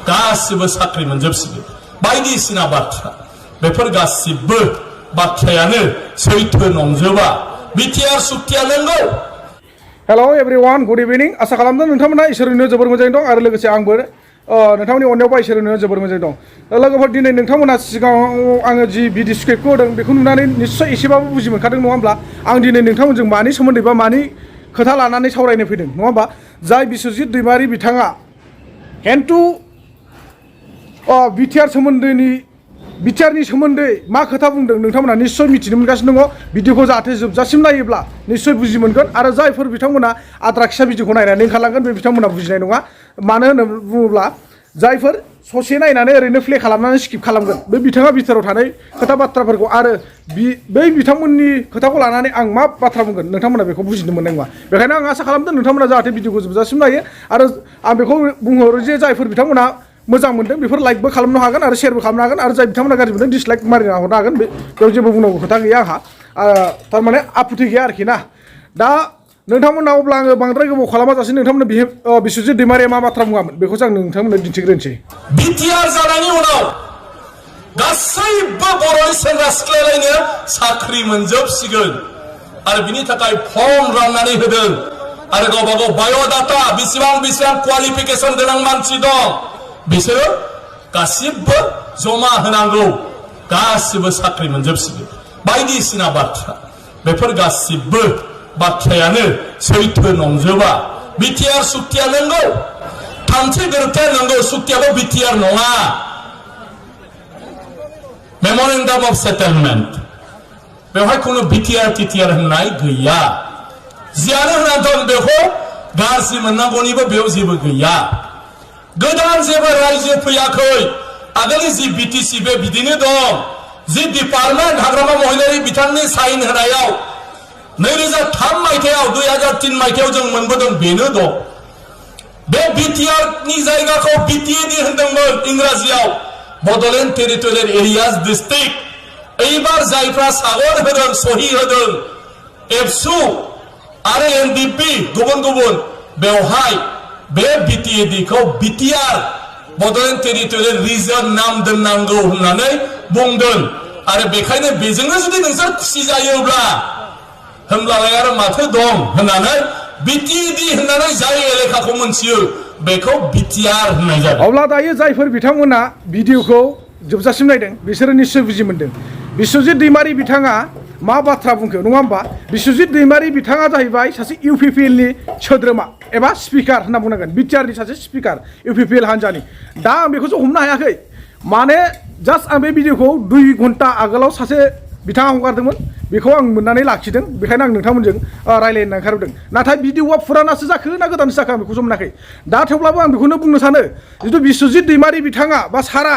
गासिबो साख्रि मोनजोबसिगोन बायदिसिना बाथ्रा बेफोर गासिबो बाथ्रायानो सैथो नंजोबा बिटिआर सुक्तिया नंगौ। हेलो एवरीवन गुड इवनिं आसा खालामदों नोंथांमोना इसोरनो जोबोर मोजाङै दं आरो लोगोसे आंबो नोंथांमोननि अननायावबा इसोरनो जोबोर मोजाङै दं। लोगोफोर दिनै नोंथांमोना सिगाङाव आङो जि भिडिअ स्क्रिप्टखौ होदों बेखौ नुनानै निस्सय एसेबाबो बुजि मोनखादों नङा होमब्ला आं दिनै नोंथांमोनजों मानि सोमोन्दै बा मानि खोथा लानानै सावरायनो फैदों नङा होमबा जाय बिस्वजित दैमारी बिथाङा हेन्थु बिटिआरनि सोमोन्दै मा खोथा बुंदों नोंथांमोना निस्सय मिथिनो मोनगासिनो दङ। भिडिअखौ जाहाथे जोबजासिम नायोब्ला निस्सय बुजि मोनगोन आरो जायफोर बिथांमोना आद्रा खिसा भिडिअखौ नायनानै ओंखारलांगोन बे बिथांमोना बुजिनाय नङा। मानो होनना बुङोब्ला जायफोर ससे नायनानै ओरैनो प्ले खालामनानै स्किप खालामगोन बे बिथाङा बिथोराव थानाय खोथा बाथ्राफोरखौ आरो बै बिथांमोननि खोथाखौ लानानै आं मा बाथ्रा बुंगोन नोंथांमोना बेखौ बुजिनो मोननाय नङा। बेखायनो आं आसा खालामदों नोंथांमोना जाहाथे भिडिअखौ जोबजासिम नायो आरो आं बेखौ बुंहरो जे जायफोर बिथांमोना मोजां मोनदों बेफोर लाइकबो खालामनो हागोन आरो शेयारबो खालामनो हागोन आरो जाय बिथांमोना गाज्रि मोनदों डिसलाइक मारिना हरनो हागोन बेयाव जेबो बुंनांगौ खोथा गैया आंहा थारमाने आपत्ति गैया आरोखि ना। दा नोंथांमोना अब्ला आङो बांद्राय गोबाव खालामाजासे नोंथांमोननो बिस्वजित दैमारीया मा बाथ्रा बुङामोन बेखौसो आं नोंथांमोननो दिन्थिग्रोनोसै। बिटिआर जानायनि उनाव गासैबो बर' सेंग्रा सिख्लायलायनो साख्रि मोनजोबसिगोन आरो बिनि थाखाय फर्म राननानै होदों आरो गावबा गाव बाय'डाटा बेसेबां क्वालिफिकेसन गोनां मानसि दं बिसोरो गासिबो जमा होनांगौ गासिबो साख्रि मोनजोबसिगोन बायदिसिना बाथ्रा बेफोर गासिबो बाथ्रायानो सैथो नंजोबा बिटिआर सुक्तिया नंगौ थामथि गोरोबथाया नंगौ सुक्तियाबो बिटिआर नङा मेम'रेन्डाम अफ सेटेलमेन्ट बेवहाय खुनु बिटिआर टिटिआर होननाय गैया जियानो होनना दं बेखौ गाज्रि मोननांगौनिबो बेयाव जेबो गैया। गोदान जेबो रायजो फैयाखै आगोलनि जि बिटिसि बे बिदिनो दं जि डिपार्टमेन्ट हाग्रामा महिलारि बिथांनि साइन होनायाव 2003 मायथाइयाव 2003 मायथाइयाव जों मोनबोदों बेनो दं। बे बिटिआरनि जायगाखौ बिटिएडि होनदोंमोन इंराजियाव बड'लेण्ड टेरिटरियेल एरियाज डिस्ट्रिक्ट एबार जायफ्रा सागर होदों सहि होदों एबसु आरो एनडिपि गुबुन गुबुन बेवहाय बे बिटिएडि खौ बिटिआर बड'लेण्ड टेरिटरियेल रिजन नाम दोननांगौ होननानै बुंदों आरो बेखायनो बेजोंनो जुदि नोंसोर खुसि जायोब्ला होमब्लालाय आरो माथो दं होननानै बिटिएडि होननानै जाय एलेखाखौ मोनथियो बेखौ बिटिआर होननाय जादों। अब्ला दायो जायफोर बिथांमोना भिडिअखौ जोबजासिम नायदों बिसोरो निश्चय बुजि मोनदों बिस्वजित दैमारी बिथाङा मा बाथ्रा बुंखो नङा होमबा। बिस्वजित दैमारी बिथाङा जाहैबाय सासे इउपिपिएलनि सोद्रोमा एबा स्पिकार होनना बुंनांगोन बिटिआरनि सासे स्पिकार इउपिपिएल हान्जानि। दा आं बेखौसो हमनो हायाखै माने जास्ट आं बे भिडिअखौ 2 घन्टा आगोलाव सासे बिथाङा हगारदोंमोन बेखौ आं मोननानै लाखिदों बेखायनो आं नोंथांमोनजों रायलायनो ओंखारदों। नाथाय भिडिअआ फुरानासो जाखो ना गोदानसो जाखो आं बेखौसो मोनाखै। दा थेवब्लाबो आं बेखौनो बुंनो सानो जिथु बिस्वजित दैमारी बिथाङा बा सारा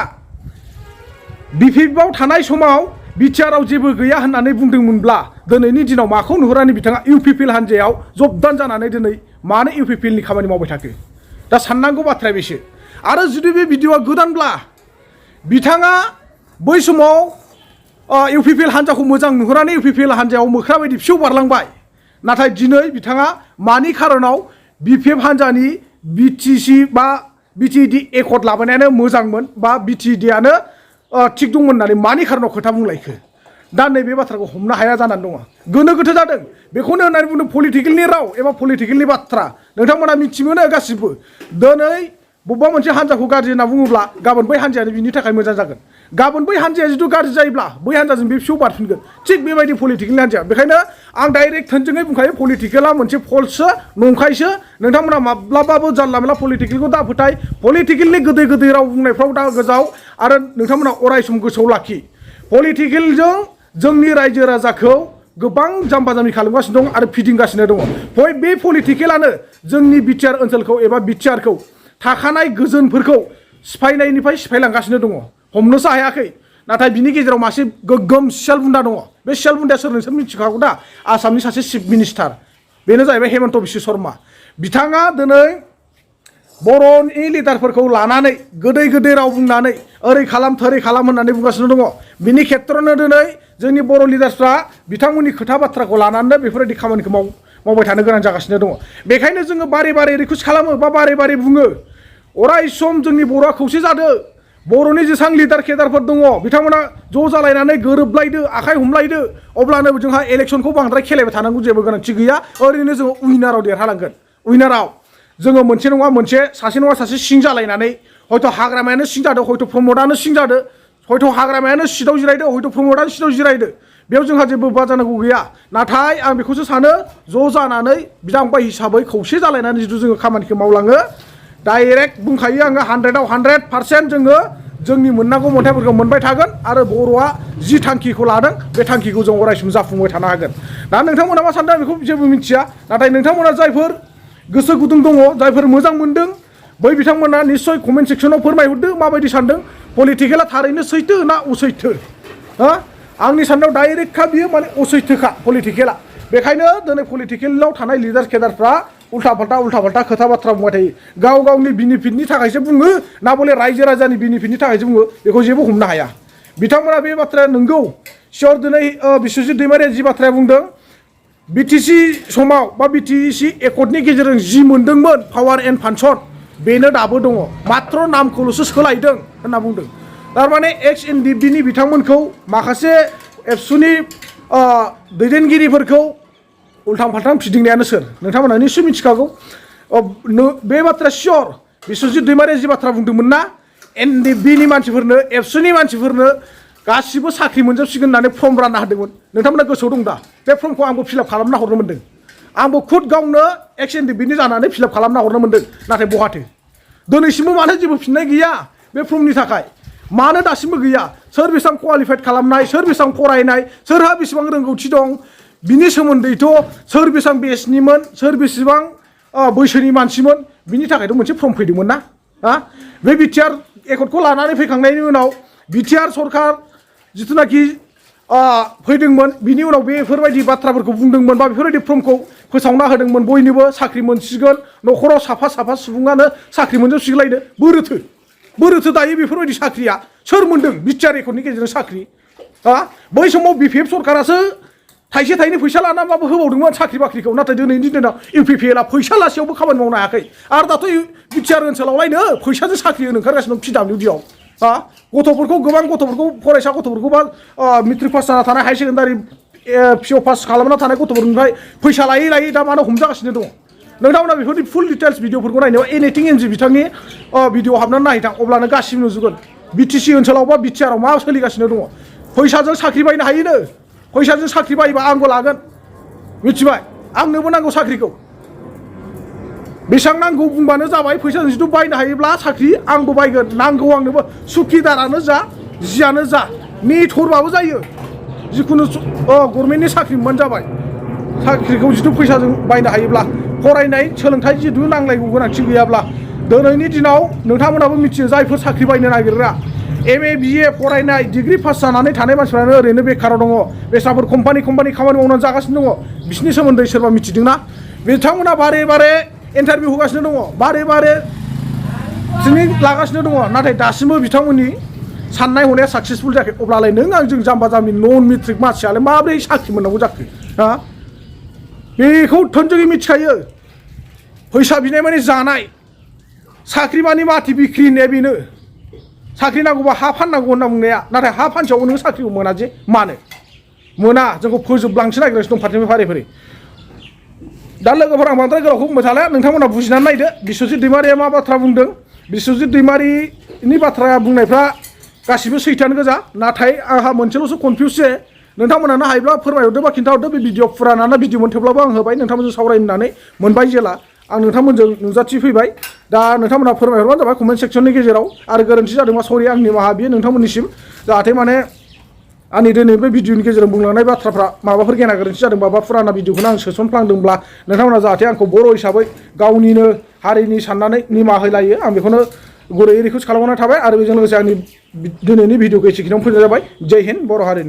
बिपिएफआव थानाय समाव बिटिआरआव जेबो गैया होननानै बुंदोंमोनब्ला दिनैनि दिनाव माखौ नुहुरनानै बिथाङा इउपिपिएल हान्जायाव जबदान जानानै दिनै मानो इउपिपिएलनि खामानि मावबाय थाखो दा साननांगौ बाथ्राया बेसो। आरो जुदि बे भिडिअआ गोदानब्ला बिथाङा बै समाव इउपिपिएल हान्जाखौ मोजां नुहुरनानै इउपिपिएल हान्जायाव मोख्रा बायदि फिसौ बारलांबाय नाथाय दिनै बिथाङा मानि खारनाव बिपिएफ हान्जानि बिटिसि बा बिटिएडि एकर्ड लाबोनायानो मोजांमोन बा बिटिएडिआनो थिग दंमोन होननानै मानि खारनाव खोथा बुंलायखो दा नैबे बाथ्राखौ हमनो हाया जानानै दङ। गोनो गोथो जादों बेखौनो होननानै बुंदों पलिटिकेलनि राव एबा पलिटिकेलनि बाथ्रा नोंथांमोना मिथिमोनो गासिबो दिनै बबेबा मोनसे हान्जाखौ गाज्रि होनना बुङोब्ला गाबोन बै हान्जायानो बिनि थाखाय मोजां जागोन गाबोन बै हान्जाया जिथु गाज्रि जायोब्ला बै हान्जाजों बे फिसौ बारफिनगोन थिग बेबायदि पलिटिकेलनि हान्जाया। बेखायनो आं डाइरेक्ट थोंजोङै बुंखायो पलिटिकेला मोनसे फल्ससो नंखायसो नोंथांमोना माब्लाबाबो जानला मेला पलिटिकेलखौ दा फोथाय पलिटिकेलनि गोदै गोदै राव बुंनायफ्राव दा गोजाव आरो नोंथांमोना अराय सम गोसोआव लाखि पलिटिकेलजों जोंनि रायजो राजाखौ गोबां जाम्बा जाम्बि खालामगासिनो दं आरो फिदिंगासिनो दङ। बे पलिटिकेलानो जोंनि बिटिआर ओनसोलखौ एबा बिटिआरखौ थाखानाय गोजोनफोरखौ सिफायनायनिफ्राय सिफायलांगासिनो दङ हमनोसो हायाखै। नाथाय बिनि गेजेराव मासे गोग्गोम सियाल बुन्दा दङ बे सियाल बुन्दाया सोर नोंसोर मिथिखागौ दा आसामनि सासे चिफ मिनिस्टार बेनो जाहैबाय हेमन्त बिश्व शर्मा। बिथाङा दिनै बर'नि लिडारफोरखौ लानानै गोदै गोदै राव बुंनानै ओरै खालाम थोरै खालाम होननानै बुंगासिनो दङ। बिनि खेत्र'नो दिनै जोंनि बर' लिडार्सफ्रा बिथांमोननि खोथा बाथ्राखौ लानानै बेफोरबायदि खामानिखौ मावबाय थानो गोनां जागासिनो दङ। बेखायनो जोङो बारे बारे रिकुवेस्ट खालामो बा बारे बारे बुङो अराय सम जोंनि बर'आ खौसे जादो बर'नि जेसां लिडार केडारफोर दङ बिथांमोना ज' जालायनानै गोरोबलायदो आखाइ हमलायदो अब्लानो जोंहा इलेक्सनखौ बांद्राय खेलायबाय थानांगौ जेबो गोनांथि गैया ओरैनो जोङो उइनाराव देरहालांगोन उइनाराव जोङो मोनसे नङा मोनसे सासे नङा सासे सिं जालायनानै हयथ' हाग्रामायानो सिं जादो हयथ' प्रमदआनो सिं जादो हयथ' हाग्रामायानो सिटआव जिरायदो हयथ' प्रमदआनो सिटआव जिरायदो बेयाव जोंहा जेबो बाजानांगौ गैया नाथाय आं बेखौसो सानो ज' जानानै बिदा फंबाय हिसाबै खौसे जालायनानै जिथु जोङो खामानिखौ मावलाङो डाइरेक्ट बुंखायो आङो 100आव 100% जोङो जोंनि मोननांगौ मोन्थायफोरखौ मोनबाय थागोन आरो बर'आ जि थांखिखौ लादों बे थांखिखौ जों अरायसम जाफुंबाय थानो हागोन दा नोंथांमोना मा सानदों बेखौ जेबो मिथिया नाथाय नोंथांमोना जायफोर गोसो गुदुं दङ जायफोर मोजां मोनदों बै बिथांमोना निस्सय कमेन्ट सेक्सनाव फोरमायहरदो माबायदि सानदों पलिटिकेला थारैनो सैथो ना असैथो हा आंनि साननायाव डाइरेक्टखा बियो माने असैथोखा पलिटिकेला बेखायनो दिनै पलिटिकेलाव थानाय लिडार केडारफ्रा उल्था फाल्था खोथा बाथ्रा बुंबाय थायो गाव गावनि बेनिफिटनि थाखायसो बुङो ना बले रायजो राजानि बेनिफिटनि थाखायसो बुङो बेखौ जेबो हमनो हाया बिथांमोना बे बाथ्राया नंगौ सियर दिनै बिस्वजित दैमारिया जि बाथ्राया बुंदों बिटिसि समाव बा बिटिसि एकर्डनि गेजेरजों जि मोनदोंमोन पावार एन्ड फांसन बेनो दाबो दङ मात्र नामखौल'सो सोलायदों होनना बुंदों थारमाने एक्स एनडिएफबिनि बिथांमोनखौ माखासे एबसुनि दैदेनगिरिफोरखौ उल्थां फाल्थां फिदिंनायानो सोर नोंथांमोना निस्सय मिथिखागौ बे बाथ्रा सियर बिस्वजित दैमारिया जि बाथ्रा बुंदोंमोन ना एनडिएफबिनि मानसिफोरनो एबसुनि मानसिफोरनो गासिबो साख्रि मोनजोबसिगोन होननानै फर्म रानना होदोंमोन नोंथांमोना गोसोआव दं दा बे फर्मखौ आंबो फिलआप खालामना हरनो मोन्दों आंबो खुद गावनो एक्स एनडिएफबिनि जानानै फिलआप खालामना हरनो मोन्दों नाथाय बहाथो दिनैसिमबो मानो जेबो फिननाय गैया बे फर्मनि थाखाय मानो दासिमबो गैया सोर बेसेबां क्वालिफाइड खालामनाय सोर बेसेबां फरायनाय सोरहा बेसेबां रोंगौथि दं बिनि सोमोन्दैथ' सोर बेसेबां बेचनिमोन सोर बेसेबां बैसोनि मानसिमोन बिनि थाखायथ' मोनसे फर्म फैदोंमोन ना हा बे बिटिआर एकर्डखौ लानानै फैखांनायनि उनाव बिटिआर सरकार जिथुनाखि फैदोंमोन बिनि उनाव बेफोरबायदि बाथ्राफोरखौ बुंदोंमोन बा बेफोरबायदि फर्मखौ फोसावना होदोंमोन बयनिबो साख्रि मोनसिगोन न'खराव साफा सुबुङानो साख्रि मोनजोबसिगोनलायनो बोरोथो दायो बेफोरबायदि साख्रिया सोर मोन्दों बिटिआर एकर्डनि गेजेरजों साख्रि बै समाव बिपिएफ सरकारासो थाइसे थाइनै फैसा लानाबाबो होबावदोंमोन साख्रि बाख्रिखौ नाथाय दिनैनि दिनाव इउपिपिएलआ फैसा लासेयावबो खामानि मावनो हायाखै आरो दाथ' बिटिआर ओनसोलावलायनो फैसाजों साख्रि होनो ओंखारगासिनो दं पिडब्लिउडिआव गथ'फोरखौ गोबां गथ'फोरखौ फरायसा गथ'फोरखौ बा मेट्रिक पास जाना थानाय हायार सेकेन्डारि पिअ पास खालामना थानाय गथ'फोरनिफ्राय फैसा लायै दा मानो हमजागासिनो दङ नोंथांमोना बेफोरनि फुल डिटेल्स भिडिअफोरखौ नायनायाव एनिथिं एनजि बिथांनि भिडिअ हाबनानै नायथां अब्लानो गासिबो नुजोबगोन बिटिसि ओनसोलाव बा बिटिआरआव मा सोलिगासिनो दङ फैसाजों साख्रि बायनो हायोनो फैसाजों साख्रि बायोबा आंबो लागोन मिथिबाय आंनोबो नांगौ साख्रिखौ बेसेबां नांगौ बुंबानो जाबाय फैसाजों जुदि बायनो हायोब्ला साख्रि आंबो बायगोन नांगौ आंनोबो सुखिदारानो जा जियानो जा नेटरबाबो जायो जिखुनु गभर्नमेन्टनि साख्रि मोनबानो जाबाय साख्रिखौ जुदि फैसाजों बायनो हायोब्ला फरायनाय सोलोंथाइ जिदु नांलायगौ गोनांथि गैयाब्ला दिनैनि दिनाव नोंथांमोनाबो मिथियो जायफोर साख्रि बायनो नागिरग्रा एमए बिए फरायनाय डिग्री पास जानानै थानाय मानसिफ्रानो ओरैनो बेखाराव दङ बेसाफोर कम्पानि खामानि मावनानै जागासिनो दङ बिसिनि सोमोन्दै सोरबा मिथिदोंना बिथांमोना बारे इन्टारभिउ होगासिनो दङ बारे ट्रेनिं लागासिनो दङ नाथाय दासिमबो बिथांमोननि साननाय हनाया साक्सेसफुल जायाखै अब्लालाय नों आंजों जाम्बा जाम्बि नन मेट्रिक मानसियालाय माब्रै साख्रि मोननांगौ जाखो बेखौ थोंजोङै मिथिखायो फैसा बिनाय माने जानाय साख्रि मानि माथि बिख्रि होननाया बेनो साख्रि नांगौबा हा फाननांगौ होनना बुंनाया नाथाय हा फानसेयावबो नों साख्रिखौ मोना जे मानो मोना जोंखौ फोजोबलांसो नागिरगासिनो दं फारसेनिफ्राय फारि दा लोगोफोर आं बांद्राय गोलावखौ बुंबाय थाला नोंथांमोना बुजिनानै नायदो बिस्वजित दैमारिया मा बाथ्रा बुंदों बिस्वजित दैमारिनि बाथ्रा बुंनायफ्रा गासिबो सैथोआनो गोजा नाथाय आंहा मोनसेल'सो कनफिउस जे नोंथांमोनानो हायोब्ला फोरमायहरदो बा खिन्थाहरदो बे भिडिअ फुराना भिडिअमोन थेवब्लाबो आं होबाय नोंथांमोनजों सावरायनो होननानै मोनबाय जेला आं नोंथांमोनजों नुजाथिफैबाय दा नोंथांमोना फोरमायहरबानो जाबाय कमेन्ट सेक्सननि गेजेराव आरो गोरोन्थि जादोंबा सरि आंनि निमाहा बियो नोंथांमोननिसिम जाहाथे माने आंनि दिनै बे भिडिअनि गेजेरजों बुंलांनाय बाथ्राफ्रा माबाफोर गेना गोरोन्थि जादोंबा बा फुराना भिडिअखौनो आं सोसनफ्लांदोंब्ला नोंथांमोना जाहाथे आंखौ बर' हिसाबै गावनिनो हारिनि साननानै निमाहा होलायो आं बेखौनो गुरैयै रिकुवेस्ट खालामनाय थाबाय आरो बेजों लोगोसे आंनि दिनैनि भिडिअखौ एसेखिनियावनो फोजोबनाय जाबाय जय हिन्द बर' हारिनि